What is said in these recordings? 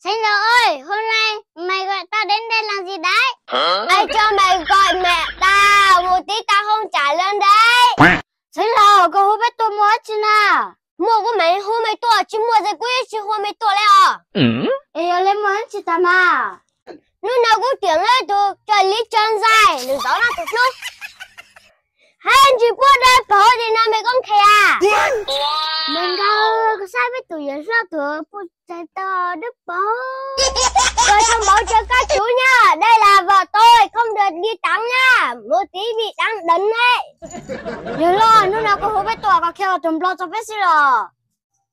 Thầy Lò ơi, hôm nay mày gọi tao đến đây làm gì đấy? Ai cho mày gọi mẹ tao, một tí tao không trả lương đấy. Thầy Lò, koj hu peb tuaj muaj dab tsi na? Muaj kuv mam hu mày tuaj, tsis muaj ces kuv yeej tsis hu mày tuaj li os. Es yog li muaj dab tsi tas mas? Hnub no kuv tiam lawv tus coj li tso ntxais, nws tau na tus hlub. Hais ntsis puab dawb paug li no me koob khe a. Nws nkauj, koj saib peb tus yawm hlob tus puj txais tau dawb paug. Koj thông báo cho các chú nhá, đây là vợ tôi, không được đi tắm nhá, một tí bị đáng đấm đấy. Yawg hlob, hnub no koj hu peb tuaj koj qhia tus nplog txog peb xwb los?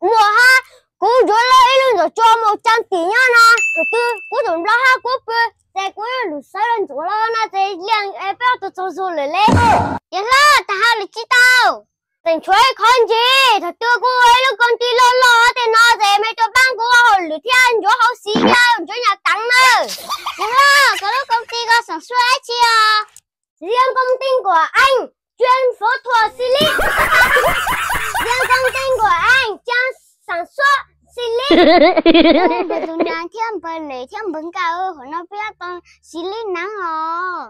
Muaj hab, kuv ntsuav lawv ib lub ntxuav tsua mus tsa tim nyob no, tus twg kuv tus nplog hab kuv pw, ces kuv lug sawv lawv ntxuav los no ces liaj es peb ob tug tsaug zug lawm le. Yawg hlob, tag hab lwm tsis tau. Tseem tshuav ib qho ntsis, thaum twg kuv ua ib lub koob tij loj loj tej no ces mej tuaj paab kuv ua hauj lwm thiab ntsuav hauv xis thiab ntsuav nyam tav nawb. Yawg hlob, koj lub koob tij koj sản xuất dab tsi os? Riêng công ty của anh chuyên phẫu thuật xì lít. Riêng công ty của anh chuyên sản xuất xì lít. Npawg Tus Nas thiab npawg Lem thiab npawg Nkaj, hauv no peb tau xis lib naav os.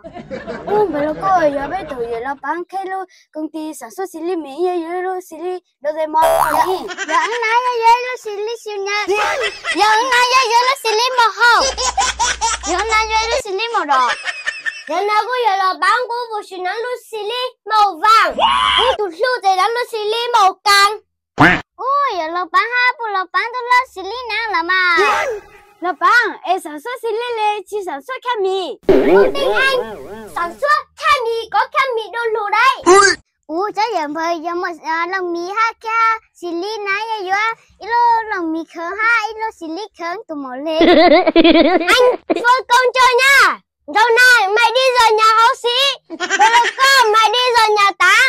Ub, npawg Lauj Koob, yog peb tus yawm Los Paav qheb lub công ty sản xuất xì lít, mej yog yuav lub xis lib Doraemon ne? Yog, naav yog yuav lub xis lib siu nyav. Yog, naav yog yuav lub xis lib màu hồng. Yog, naav yuav lub xis lib màu đỏ. Yog, naav kuv yawm Los Paav kuv puas sim naav lub xis lib màu vàng. Kuv tus hlub ces naav lub xis lib màu cam. Ub, yawm Los Paav hab puj Los Paav tub lub xis lib naav los mas. Los Paav, es sản xuất xì lít li tsis sản xuất khab mis? Công ty anh sản xuất khab mis có khab mis đu lug đấy. Ub, tsob yawm npawg, yog muaj looj mis hab khab xis lib naav yog yuav ib lub looj mis khawv hab ib lub xis lib khawv tus maum le. Anh phân công cho nha. Dầu này mày đi dọn nhà hậu xí. Bơ lơ con mày đi dọn nhà tắm.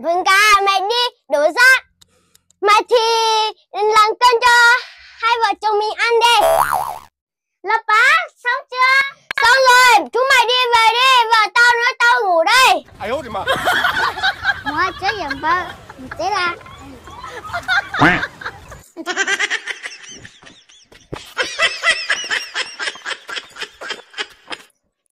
Bưng cà mày đi đổ rác. Mày thì làm cơm cho hai vợ chồng mình ăn đi. Los Paav, sống chưa? Xong rồi, chúng mày đi về đi, vợ tao nói tao ngủ đây. Muaj tsob yawm npawg, mus tsev lawm.